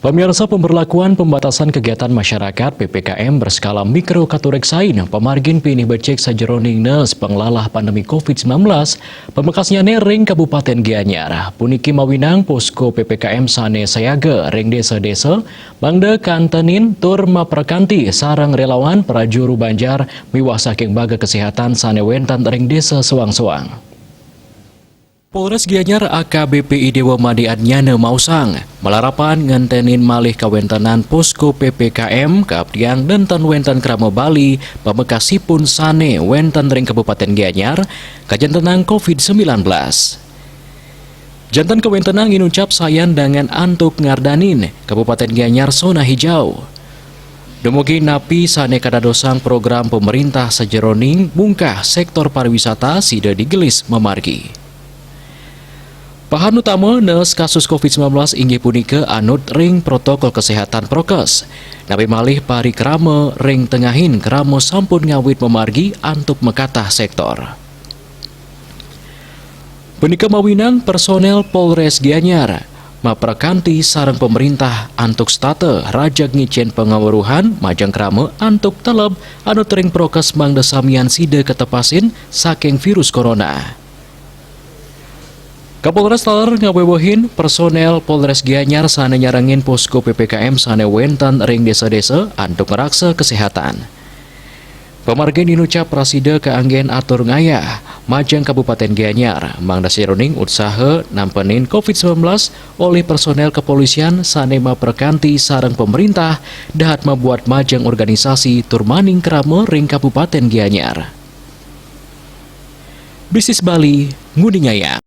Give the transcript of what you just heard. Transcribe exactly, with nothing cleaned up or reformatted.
Pemirsa, pemberlakuan pembatasan kegiatan masyarakat P P K M berskala mikro katureksain pamargin pinih becik sajeroning neus panglalah pandemi covid sembilan belas, pamekasnyané ring Kabupaten Gianyar. Puniki mawinang posko P P K M sané sayaga ring désa-désa, mangda kantenin tur maprekanti sareng rélawan prajuru banjar miwah saking baga kesehatan sané wénten ring désa soang-soang. Polres Gianyar A K B P I Dewa Made Adnyana maosang, malarapan ngentenin malih kawéntenan posko P P K M kaaptiang nénten wénten krama Bali pamekasipun sané wénten ring Kabupaten Gianyar kajantenang covid sembilan belas. Janten kawéntenan inucap sayan dangan antuk ngardanin Kabupaten Gianyar zona hijau. Dumugi napi sané kadadosang program pemerintah sajeroning mungkah sektor pariwisata sida digelis mamargi. Pahan utama neus kasus covid sembilan belas inggih punika anut ring protokol kesehatan prokes. Napi malih parikrama ring tengahin krama sampun ngawit mamargi antuk makatah sektor. Punika mawinang personel Polres Gianyar maprekanti sareng pemerintah antuk setata rajeg ngicén pangaweruhan majeng krama antuk teleb anut ring prokes mangda samian sida katepasin saking virus corona. Kapolres taler ngawewehin personel Polres Gianyar sané nyarengin posko P P K M sané wénten ring désa-désa antuk ngraksa kesehatan. Pamargin inucap prasida kaanggén atur ngayah majeng Kabupaten Gianyar, mangda sajeroning utsaha nampenin covid sembilan belas olih personel kepolisian sané maprekanti sareng pemerintah dahat mabuat majeng organisasi tur maning krama ring Kabupaten Gianyar. Bisnis Bali, nguni ngayah.